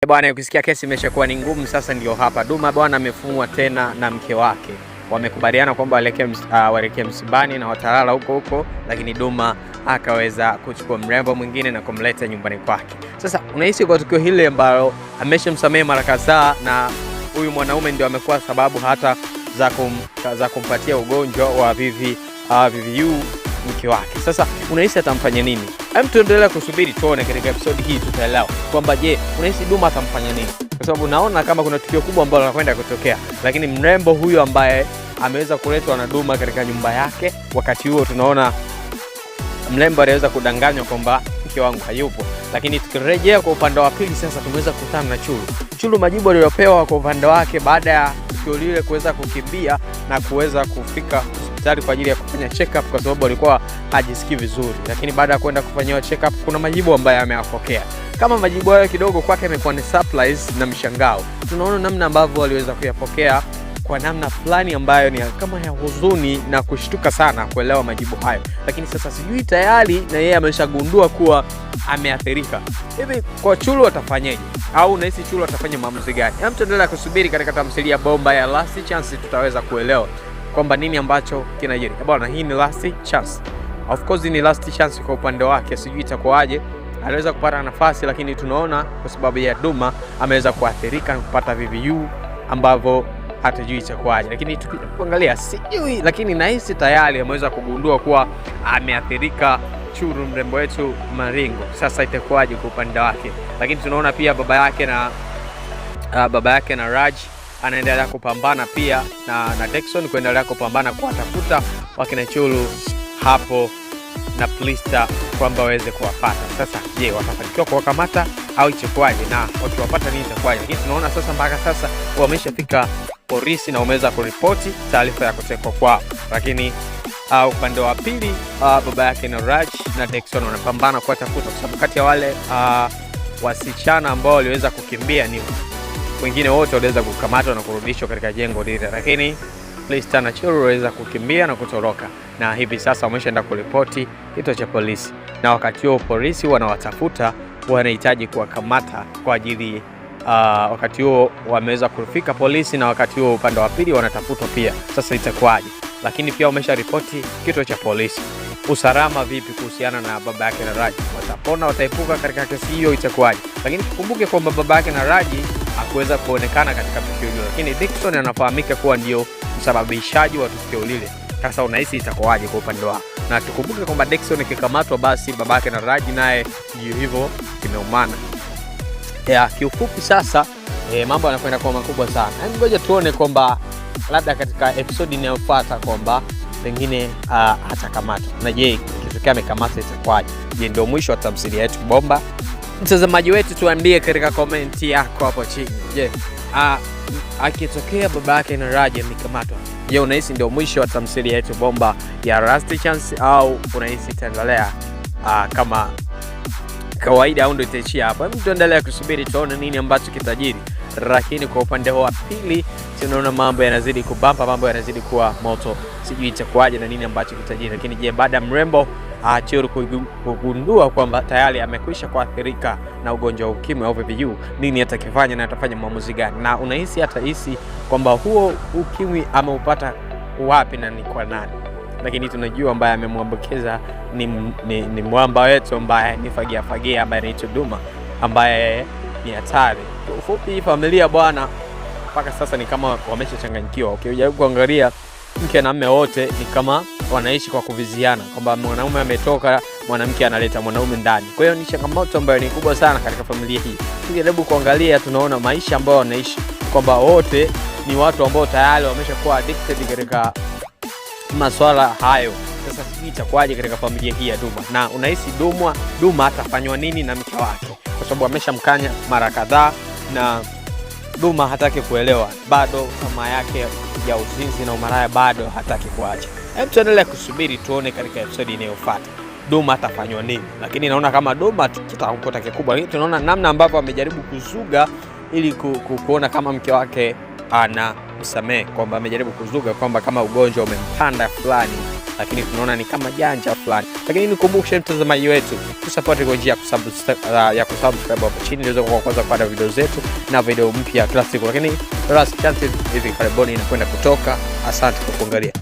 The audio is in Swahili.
Bwana, ukisikia kesi imeshakuwa ni ngumu sasa, ndio hapa Duma bwana amefungwa tena na mke wake. Wamekubaliana kwamba waelekee msibani na watalala huko huko, lakini Duma akaweza kuchukua mrembo mwingine na kumleta nyumbani kwake. Sasa unahisi kwa tukio hili ambalo ameshamsamehe mara kadhaa, na huyu mwanaume ndio amekuwa sababu hata za kumpatia ugonjwa wa VVU mke wake. Sasa unahisi atamfanya nini? Hem, tuendelea kusubiri tuone katika episode hii tutaelewa kwamba je, unahisi Duma atamfanya nini? Kwa sababu naona kama kuna tukio kubwa ambalo linakwenda kutokea, lakini mrembo huyu ambaye ameweza kuletwa na Duma katika nyumba yake, wakati huo tunaona mrembo aliweza kudanganywa kwamba mke wangu hayupo. Lakini tukirejea kwa upande wa pili sasa, tumeweza kukutana na Chulu. Chulu majibu aliyopewa kwa upande wake baada ya tukio lile kuweza kukimbia na kuweza kufika hospitali kwa ajili ya kufanya check up kwa sababu alikuwa hajisikii vizuri, lakini baada ya kwenda kufanyiwa check up kuna majibu ambayo ameyapokea. Kama majibu hayo kidogo kwake yamekuwa ni surprise na mshangao. Tunaona namna ambavyo aliweza kuyapokea kwa namna fulani ambayo ni kama ya huzuni na kushtuka sana kuelewa majibu hayo, lakini sasa sijui tayari na yeye ameshagundua kuwa ameathirika. Hivi kwa Chulu atafanyeje? Au unahisi Chulu atafanya maamuzi gani? Hem, tuendelea kusubiri katika tamthilia bomba ya Last Chance, tutaweza kuelewa kwamba nini ambacho kinajiri. Bwana, hii ni last chance. Of course ni last chance kwa upande wake, sijui itakuwaje. Aliweza kupata nafasi, lakini tunaona kwa sababu ya Duma ameweza kuathirika na kupata VVU ambavyo hatujui itakuwaje, lakini tukiangalia sijui, lakini nahisi tayari ameweza kugundua kuwa ameathirika Churu, mrembo wetu Maringo. Sasa itakuwaje kwa upande wake? Lakini tunaona pia baba yake na Raj anaendelea kupambana pia na Dickson kuendelea kupambana kuwatafuta wakina Chulu hapo na Plista kwamba waweze kuwapata. Sasa je, watafanikiwa kuwakamata au itakuwaje? Na wakiwapata nini itakuwaje? Lakini tunaona sasa mpaka sasa wameshafika polisi na wameweza kuripoti taarifa ya kutekwa kwao, lakini upande wa pili baba yake na Raj na Dickson wanapambana kuwatafuta, kwa sababu kati ya wale wasichana ambao waliweza kukimbia ni wengine wote waliweza kukamatwa na kurudishwa katika jengo lile, lakini Lista na Churu waliweza kukimbia na kutoroka, na hivi sasa wameshaenda kuripoti kituo cha polisi, na wakati huo polisi wanawatafuta, wanahitaji kuwakamata kwa ajili wakati huo wameweza kufika polisi, na wakati huo upande wa pili wanatafutwa pia. Sasa itakuwaje? Lakini pia wamesha ripoti kituo cha polisi. Usalama vipi kuhusiana na baba yake na Raji? Watapona, wataepuka katika kesi hiyo, itakuwaje? Lakini tukumbuke kwamba baba yake na Raji hakuweza kuonekana katika tukio hilo, lakini Dickson anafahamika kuwa ndio msababishaji wa tukio lile. Sasa unahisi itakuwaje kwa upande wao? Na tukumbuke kwamba Dickson akikamatwa, basi babake na Raji naye ndio hivyo kimeumana. Ya, kiufupi sasa mambo yanakwenda kuwa makubwa sana. Hebu ngoja tuone kwamba labda katika episodi inayofuata kwamba pengine atakamatwa. Na je, ikitokea amekamatwa itakuwaje? Je, ndio mwisho wa tamthilia yetu bomba? Mtazamaji wetu, tuambie katika komenti yako hapo chini. Je, akitokea baba yake na Raji amekamatwa, je, unahisi ndio mwisho wa tamthilia yetu bomba ya Last Chance au unahisi itaendelea kama kawaida au ndio itaishia hapo? Hebu tuendelee kusubiri tuone nini ambacho kitajiri. Lakini kwa upande wa pili tunaona mambo yanazidi kubamba, mambo yanazidi kuwa moto, sijui itakuwaje na nini ambacho kitajiri. Lakini je, baada ya mrembo Churu kugundua kwamba tayari amekwisha kuathirika na ugonjwa wa ukimwi au VVU, nini atakifanya na atafanya maamuzi gani? Na unahisi atahisi kwamba huo ukimwi ameupata wapi na ni kwa nani? Lakini tunajua ambaye amemwambukiza ni mwamba wetu ambaye ni fagia fagia, ambaye anaitwa Duma, ambaye ni hatari. Kwa ufupi, familia bwana, mpaka sasa ni kama wameshachanganyikiwa. Ukijaribu kuangalia mke na mume wote ni kama wanaishi kwa kuviziana, kwamba mwanaume ametoka, mwanamke analeta mwanaume ndani. Kwa hiyo ni changamoto ambayo ni kubwa sana katika familia hii. Tukijaribu kuangalia, tunaona maisha ambayo wanaishi kwamba wote ni watu ambao tayari wameshakuwa addicted katika masuala hayo. Sasa sijui itakuwaje katika familia hii ya Duma, na unahisi Duma atafanywa nini na mke wake, kwa sababu ameshamkanya mara kadhaa na Duma hataki kuelewa bado, tamaa yake ya uzinzi na umaraya bado hataki kuacha. Hebu tuendelee kusubiri tuone katika episodi inayofuata Duma atafanywa nini, lakini naona kama Duma kitamkuta kikubwa, lakini tunaona namna ambavyo amejaribu kuzuga ili kuona kama mke wake ana msamehe, kwamba amejaribu kuzuga kwamba kama ugonjwa umempanda fulani lakini tunaona ni kama janja fulani. Lakini nikumbushe mtazamaji wetu, tusapoti kwa njia ya kusubscribe hapo chini ili uweze kwanza kupata video zetu na video mpya kila siku. Lakini Last Chance hivi karibuni inakwenda kutoka. Asante kwa kuangalia.